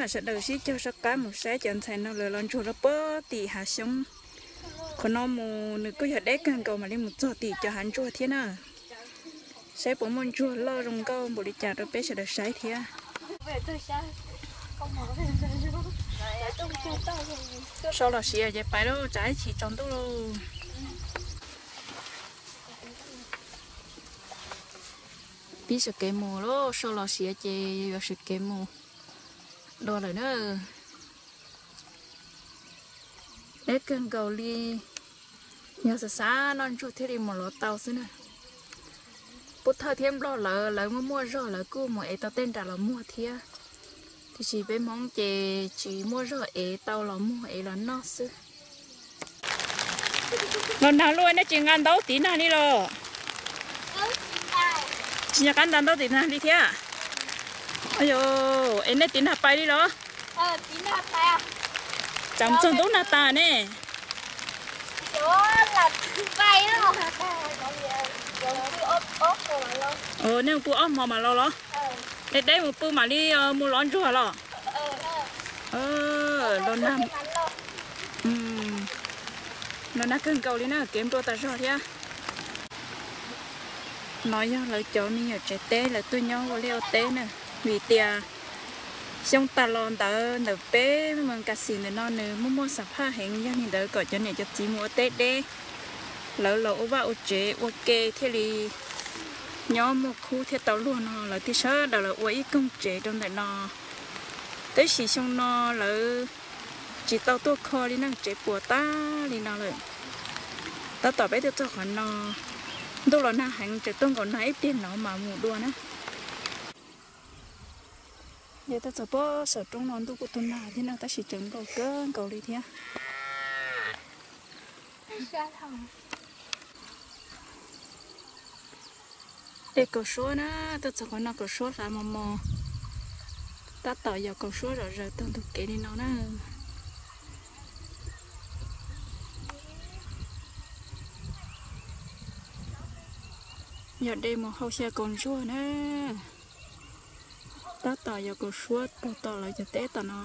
Sawv daws sib cog sab qab mus saib cov ntxhais no lawv los ntsuag rau puag tim hav xyoob. Qhov no mus nws kuj yog deb kawg nkaus mam li mus txog tim cov hav ntsuag thiab na. Saib puas muaj ntsuag loj zoo nkauj npaum li cas rau peb sawv daws saib thiab. So los siav ces pais lauj, tsam ib chim tsaus ntuj lauj. Pib sawv kev mus lauj, so los siav ces yuav sawv kev mus dua lawm na. Deb kawg nkaus li, yog xav xav noj ntsuag thiaj li mus lov tau xwb na. Pub Thawj thiab Nplog lawv, lawv muaj muaj zog lawv kuj mus ev tau tej nram los muag thiab. Tiam sis peb Hmoob ces tsis muaj zog ev tau los muag ev los noj xwb. Los nag luaj nej tsis nqa ntaub tiv nag li los? Tsis nco qab nqa ntaub tiv nag li thiab. Ayo, es nej tiv nag pais li los? Tsam mus txog ntub nag tas ne. Nej mus pw ob hmo mas los los? Deb deb mus pw mam li mus lov ntsuag los? Los nag, los nag kawg nkaus li na, kev nplua tas zog thiab. No yog lawv cov me nyuam tsev teb lawv tuaj nyob ua liaj ua teb na, vim tias xyoo tas los ntawd ntawm peb Mes Kas Xis ntawm no nws muaj muaj xam phaj heev, yog li ntawd kom cov niam cov txiv mus ua teb deb, lawv los ua vaj ua tsev ua ke thiaj li nyob muaj khub thiab tau luag no lawv thiaj sawv daws los ua ib koog tsev rau ntawm no. Tab sis xyoo no lawv tsis tau tuaj kho li na, tsev puas tag li no lawm. Tab tom peb tuaj txog qhov no, ntuj los nag heev, tseem tuaj nkaus nag ib pliag no mas mus dua na. Yog tuaj txog pob saum roob no ntuj kuj tu nag thiab na, tab sis tseem nplaum kawg nkaus li thiab. Dej kaus suab na, tuaj txog qhov no kaus suab hlav mos mos, tab tom yos kaus suab zom zaws taug ntug kev li no na. Yog dej mus hau xyaw kaus ntsuag na, tab tom yos kaus suab puag tom lawv cov teb tom no.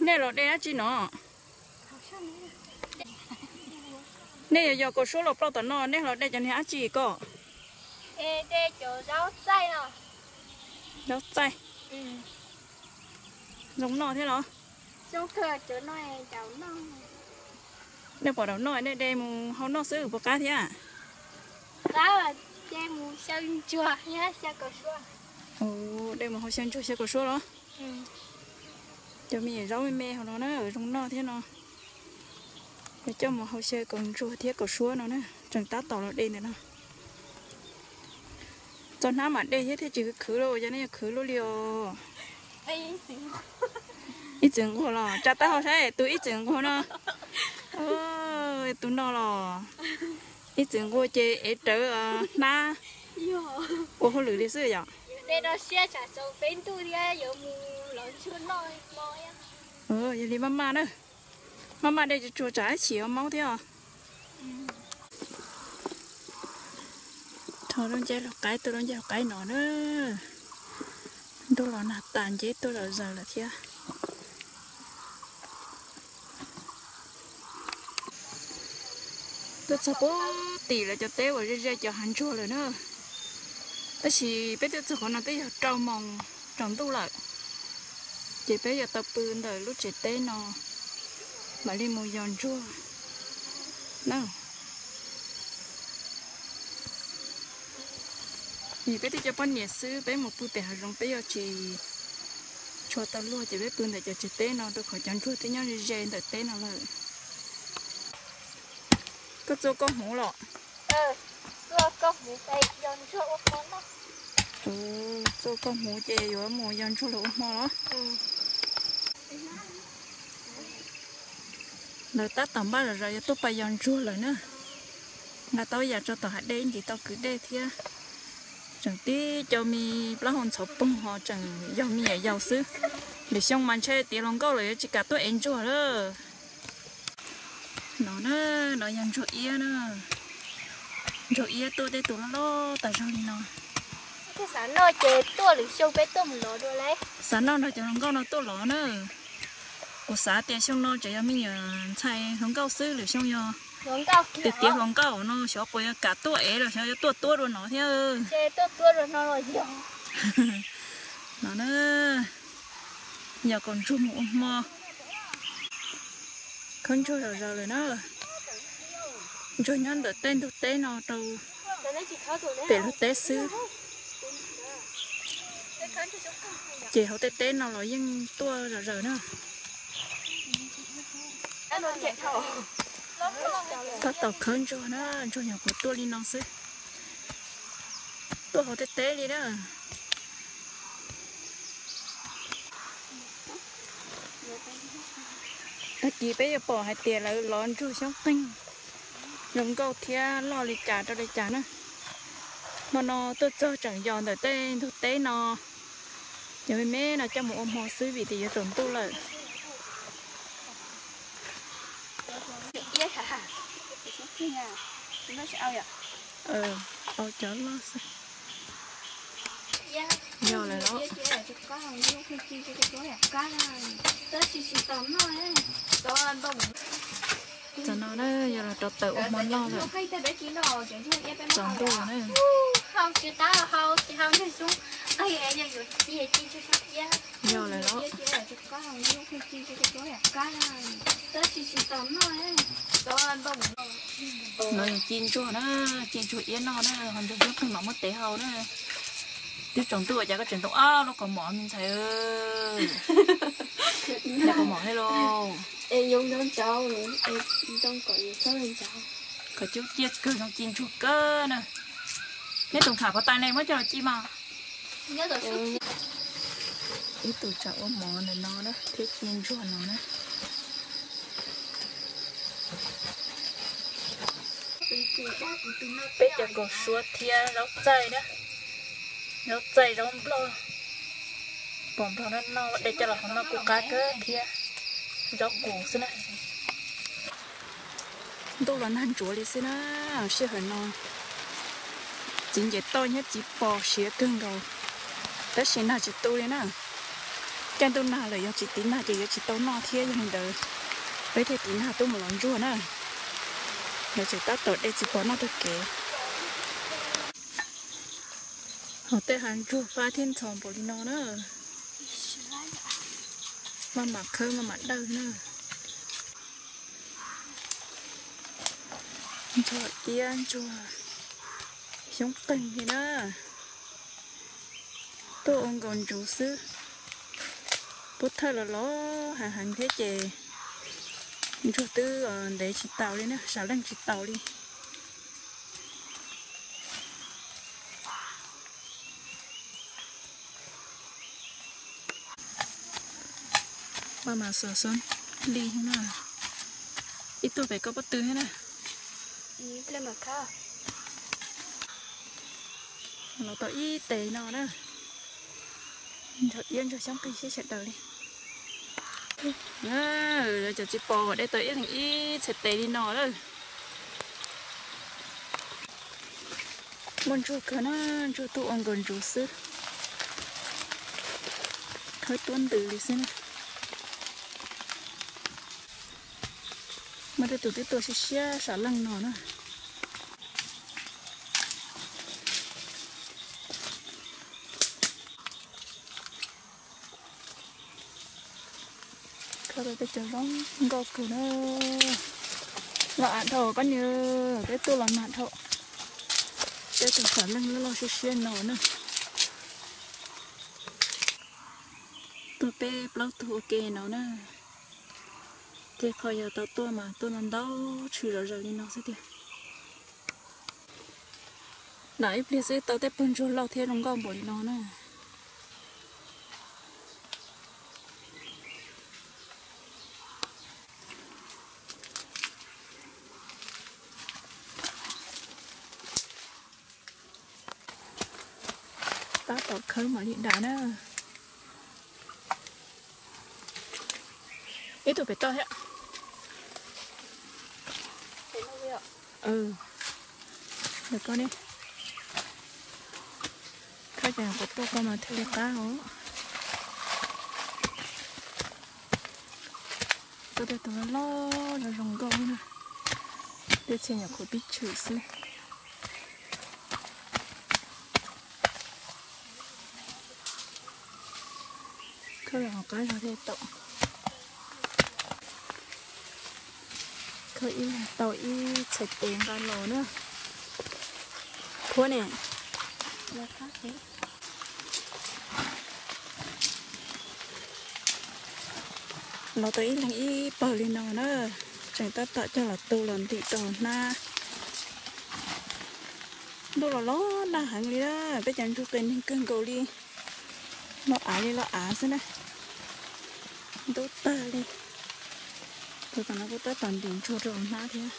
Nej los de dab tsi no? Nej yog yos kaus suab los plaub tom no, nej los de cov niag dab tsi ko? Zaub txaij. Zoo noj thiab los? Nej pom daum noj nej de mus hau noj xwb puas qab thiab? De mus hau xyaw ntsuag xyaw kaus suab los? Cov me nyuam zaub me me hauv no na, zoo noj thiab no. Yuav coj mus hau xyaw kaus ntsuag thiab kaus suab no na, tseem tab tom los de ntawm no. Txog hnab mam de thiab thiaj tsis khwv khwv lauj, yog nej yog khwv luaj li os. Ib txwm nquag los tsa taub hau saib tus ib txwm nquag no. Tus no los ib txwm nquag ces ev rawv hnab ua hauj lwm li xwb yom. Yog li maj maj na, maj maj de tsuag tsam ib chim ua maub thiab os. Rho lub nceb laug qaib tuaj, lub nceb laug qaib no na. Ntuj los nag tas nceb tuaj zom zaws lawm thiab. Tuaj txog puag tim lawv cov teb uas ze ze cov hav ntsuag lawm na. Tab sis peb tuaj txog qhov no twb yog rau moos tsaus ntuj lawm, ces peb yuav tau pw ntawm lub tsev teb no mam li mus yos ntsuag na. Vim peb twb cov poj niam xwb, peb mus pw pem hav zoov peb yuav tsis tshua tau luag, ces peb pw ntawm cov tsev teb no rau qhov cov ntsuag twb nyob ze ze ntawm teb no lawm. Koj txua koj hmuv los? Txua koj hmuv ces yuav mus yos ntsuag los ua hmo los? Lawv tab tom npaj zom zaws yuav tuaj pais yos ntsuag lawm na. Nqa tau yam tso tom hav dej ib ntsis tau kwv dej thiab. Tseem tib co me plaub hau ntxhov poog ho tseem yog me nyuam yaus xwb. Lwm xyoo mas ntshe tiav hluas nkauj lawm yuav tsis kam tuaj ev ntsuag lawm. No na, no yog ntsuag iab na. Ntsuag iab tuaj tej tus loj loj tas zog li no. Xav noj ces tuaj lwm xyoo peb tuaj mus lov dua lauj. Xav noj nrog cov hluas nkauj no tuaj lov na. Kuv xav tias xyoo no tseem yog me nyuam ntxhais hluas nkauj xwb, lwm xyoo yog tiav tiav hluas nkauj no xyov puas yuav kam tuaj ev los xyov yuav tuaj tuab dua no thiab. No na, yog kom ntsuag mus ua hmo. Khawb ntsuag zom zaws lawm na. Ntsuag nyob ntawm tej ntug teb no rau pem lub teb xwb. Ces hauv tej teb no los yeej tuaj zom zaws na. Tab tom khawb ntsuag na, ntsuag nyuam qhuav tuaj li no xwb. Tuaj hauv tej teb li na. Tag kis peb yuav pom hais tias lawv lov ntsuag xyoob qeeg zoo nkauj thiab loj li cas rau li cas na. Hmo no tuaj txog tseem yos ntawm tej ntug teb no, cov me me no coj mus ua hmo xwb vim tias yuav tsaus ntuj lawm. Au cov loj xwb. Yog lawm los. Tam no na yog los rau tawm ua hmo noj lawm. Tsaus ntuj na. Yog lawm los. No yog ci ntsuag na, ci ntsuag iab noj na, ho ntsuag xyoob qeeg mam muab tev hau na. Twb tsaus ntuj cas koj tseem ntoo ob lub kaus mom me ntxhais. Kaus mom thiab lauj. Khaws cub ciaj kawg zoo ci ntsuag kawg na. Neb tus tham pov tais ne muab coj los ci mas. Ib tug tsam ua mov ntawm no na thiab ci ntsuag no na. Peb cov nkaus suab thiab zaub txaij na, zaub txaij zaub nplog, pom nplog no no de coj los hauv no kuj qab kawg thiab, zaub qus xwb na. Ntuj los nag ntsuav li xwb na, sij hawm no txiv nce toj thiab txiv pos siav kawg nkaus, tab sis nag tsis tu li na. Caij ntuj nag lawm yog tsis tiv nag ces yuav tsis tau noj thiab, yog li ntawd peb thiaj tiv nag tuaj mus lov ntsuag na. Lawv tseem tab tom de txiv pos noj taug kev. Hos tej hav ntsuag fab thiab ntxhov npaum li no na, maj mam khawb maj mam dawj na. Ntsuag iab ntsuag xyoob qeeg li na, tuaj ua nkaus ntsuv xwb. Pub thawj los los heev heev thiab ces ntsuag twb ntev tsis taus li na, sam leej tsis taus li. Maj mam xuas xub li na, ib tuaj pem koj pob tw thiab na. Los tau ib tes no na, ntsuag iab ntsuag xyoob qeeg siab sawv daws li. Cov txiv pos de tau ib leeg ib txhais tes li no lawm. Muaj ntsuag kawg na, ntsuag tuaj ua nkaus ntsuv xwb, khawb tuab ntws li xwb na. Muaj tej tus twb tuaj siab siab sam leej no na. Khawb tau tej cov zoo nkauj kawg na. Los av dhau koj niam, peb tuaj los nag dhau. Tej tus sam leej loj loj siab siab no na. Tuaj peb plaub tug ua ke no na. Tej qho yog tau tuaj mas tuaj ntau ntau tshwm zom zaws li no xwb tiag. Nram ib pliag xwb tau tej pawg ntsuag loj thiab zoo nkauj npaum li no na. Tab tom khawb mam li dam na. Ib tug pem toj thiab. Ntawm ko ne, khawb ces kuv tuaj ko mas thiaj li qab os. Tuaj tej tus loj loj zoo zoo nkauj na, tej txhia nyuam qhuav pib tshwm xwb. Khawb los qab zog thiaj tau. Khawb ib leeg tau ib txhais tes nqa los na. Khuab ne. Los tau ib leeg ib pawg li no na, tseem tab tom coj los tu los ntim rau hnab. Ntuj los los nag heev li na, peb cov ntsuag qias neeg kawg nkaus li, los av li los av xwb na. Ntub tag li. Tus tom no kuj tab tom ntim ntsuag rau hnab thiab.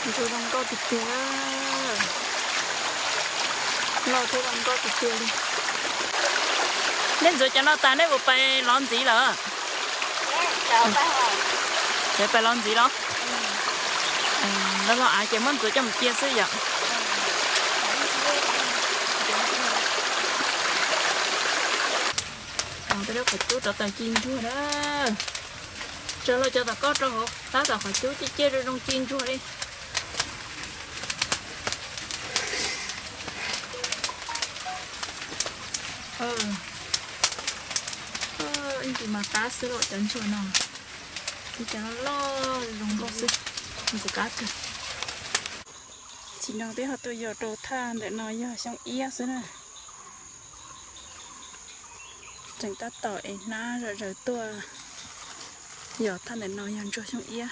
Ntsuag zoo nkauj tiag tiag. Loj thiab zoo nkauj tiag tiag li. Nej ntxuav cov no tas nej puas pais lov ntxiv lawm? Pais lov ntxiv los? Lawv los av ces muab ntxuav coj mus cia xwb yom. Tej lub qhov cub rov tawm ci ntsuag na. Tsaws los cov tom koj rau hauv, tab tom qhov cub ciaj ciaj zoo zoo ci ntsuag li. Ib ntsis mas qab xwb los cov ntsuag no. Ib cov loj loj zoo nkauj xwb, ntxim qab kawg. Tsis no peb ho tuaj yos rau thaj ntawm no yog xyoob iab xwb na. Tseem tab tom ev hnab zom zaws tuaj, yog thaj ntawm no yog ntsuag xyoob iab.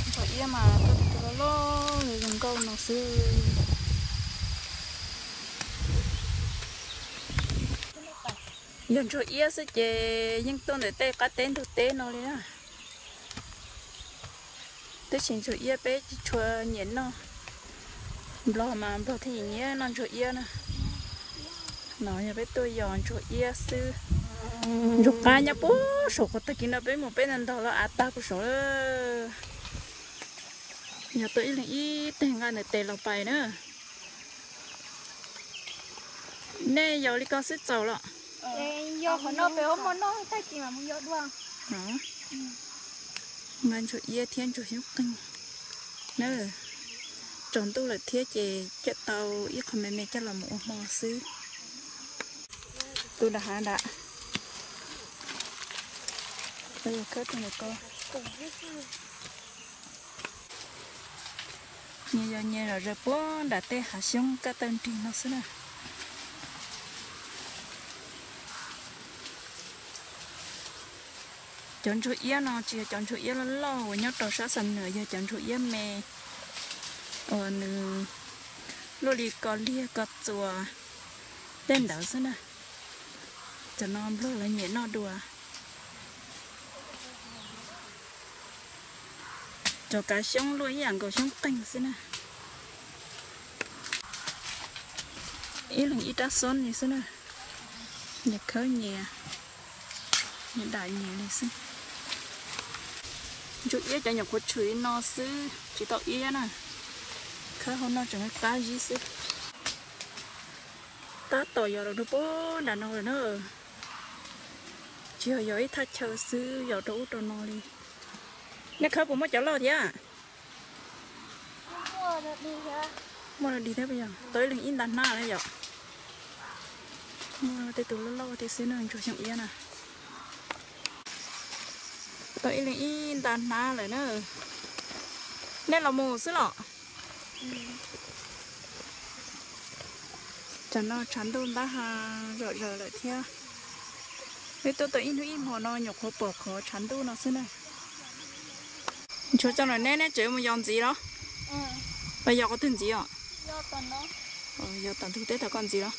Ntsuag iab mas tuaj tus loj loj zoo nkauj no xwb. Yog ntsuag iab xwb ces yeej tuaj ntawm tej qab teb ntug teb no li na. Tab sis ntsuag iab peb tsis tshua nyiam noj. Nplog mas nplog thiaj nyiam noj ntsuag iab na. No yog peb tuaj yos ntsuag iab xwb. Ntsuag qab nyob puag saum qhov tag kis no, peb mus peb ntog ntog los av tag puag saum. Yog tuaj ib leeg ib teg nqa ntawm tes los pais na. Nej yos li ko xwb txaus los? Yos qhov no pem ua mov noj tag kis mas mus yos dua. Nqa ntsuag iab thiab ntsuag xyoob qeeg na. Tsaus ntuj lawm thiab ces coj tau ib qho me me coj los mus ua hmo xwb. Tus nram hav nram. Khawb tus ntawm ko. Nyias yos nyias zom zaws puag nram tej hav xyoob kaj tawg nrig no xwb na. Cov ntsuag iab no tsis yog cov ntsuag iab loj loj uas nyob rau sab Xam Nuam, yog cov ntsuag iab me uas nws luaj li ko liag ko txuas tej ntawd xwb na. Cov no nplog lawv nyiam noj dua. Cov kav xyoob luaj ib yam nkaus xyoob qeeg xwb na. Ib leeg ib rab xob li xwb na. Nyias khawb nyias, nyias dam nyias li xwb. Ntsuag iab cov nyuam qhuav tshwm li no xwb tsis tau iab na. Khawb hauv no tseem qab zib xwb. Tab tom yos los rau puag nram no lawm na. Tsis yog yos ib thaj chaw xwb, yos rau ub rau no li. Nej khawb puas muaj cov loj thiab? Muaj dig thiab puas yog? Tau ib leeg ib nta hnab na yom. Muaj tej tus loj loj tiag xwb na, ntsuag xyoob iab na. Tau ib leeg ib nta hnab lawm na. Nej los mus xwb los? Tsam no tshav ntuj ntab ha zom zaws lawm thiab. Peb tuaj tau ib hnub ib hmo no nyuam qhuav pom qhov tshav ntuj no xwb na. Ntshua tso lawm neb, neb tseem mus yos ntxiv los? Los yos qhov twg ntxiv os? Yos tom ntug teb tom ko ntxiv los?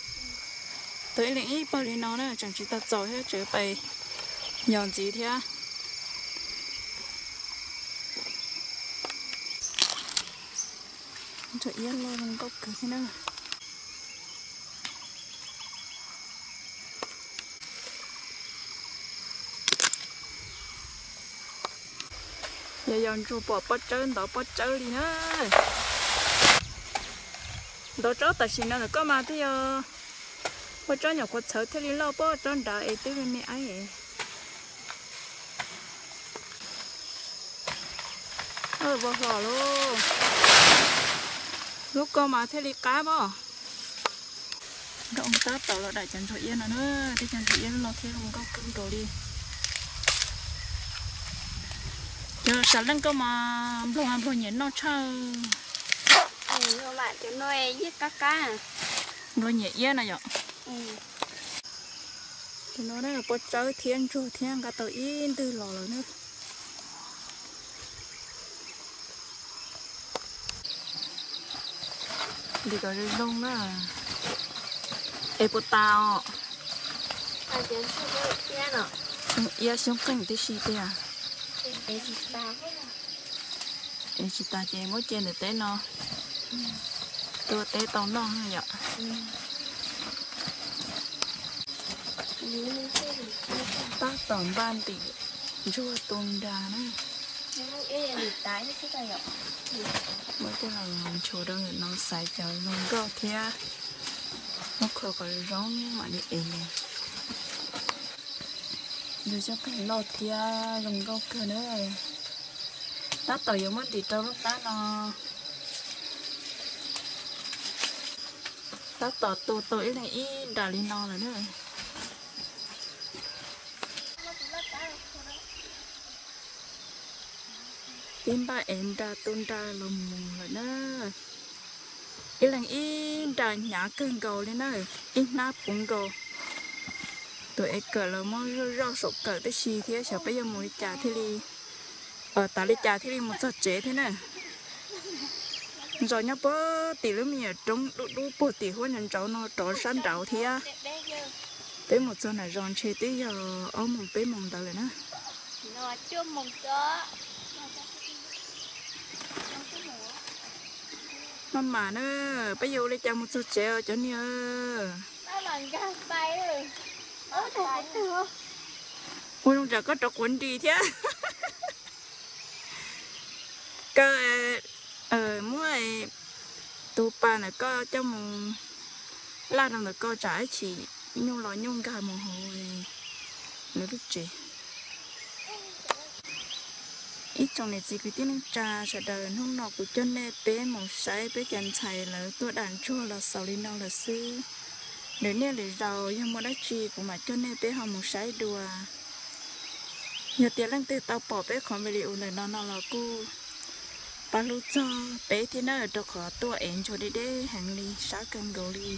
Tau ib leeg ib pawg li no na, tseem tsis tau txaus thiab, tseem pais yos ntxiv thiab. Ntsuag iab loj zoo nkauj kawg thiab na. Yog ntsuag pom pob tsawb ntov pob tsawb li na. Ntov tsob tam sim no ntawm koj mas twb yog pob tsob nyuam qhuav txhawv thiaj li loj, pob tsob nrad es twb me me aib. Vau hlo lauj. Lub ko mas thiaj li qab pob. Nrog tab tom los daim cov ntsuag iab no na, tej cov ntsuag iab loj thiab zoo nkauj kawg nkaus li. Cov sam leej koj mas nplog nplog nyiam noj tshaj. Nplog nyiam iab na yom. Tus no pob tsawb thiab ntsuag thiab nqa tau ib ntwg los lawm na. Ntim kom zoo zoo na. Es puas tas os? Xyoob iab xyoob qeej tib si tiag. Es tsis tas ces muab cia ntawm teb no, tua teb tau noj yom. Tab tom npaj ntim ntsuag tu nra na. Muab coj los nchuav rau ntawm no xaiv cov zoo nkauj thiab, muab khaws kom zoo mam li ev. Ntsuag xyoob qeej loj thiab zoo nkauj kawg na. Tab tom yuav muab ntim rau lub qab no. Tab tom tu tau ib leeg ib nra li no lawm na. Pib npaj ev nra tu nra los mus lawm na. Ib leeg ib nra hnyav kawg nkaus li na, ib hnab puv nkaus. Tus ev kawm los muab zoj zoj saum kawm tib si thiab xyov peb yuav mus li cas thiaj li, tas li cas thiaj li mus txog tsev thiab na. Zos nyob puag tim lub me nyuam roob dub dub puag tim huab ntsauv no rov sab nraud thiab. Peb mus txog nram zos ntshe twb yog ob moos peb moos ntawd lawm na. Maj mam na, peb yuav ua li cas mus txog tsev os cov niag? Ua zoo tsam koj rov quav nris thiab. Kaw muab tus pas ntawm koj coj mus laj rau ntawm koj tsam ib chim nyuj los nyuj nkag mus hauv lawv lub tsev. Ib tsoom niam txiv kwv tij neej tsa sawv daws, hnub no kuv coj nej peb mus saib peb cov ntxhais lawv tuaj dam ntsuag los xaus li no lawm xwb. Lwm niaj lwm zaus yog muaj dab tsi kuv mam coj nej peb ho mus saib dua. Yog tias leej twg tau pom peb qhov video ntawm no no los kuj pab hlub txog peb thiab nawb, rau qhov tuaj ev ntsuag deb deb heev li, sab kawg nkaus li.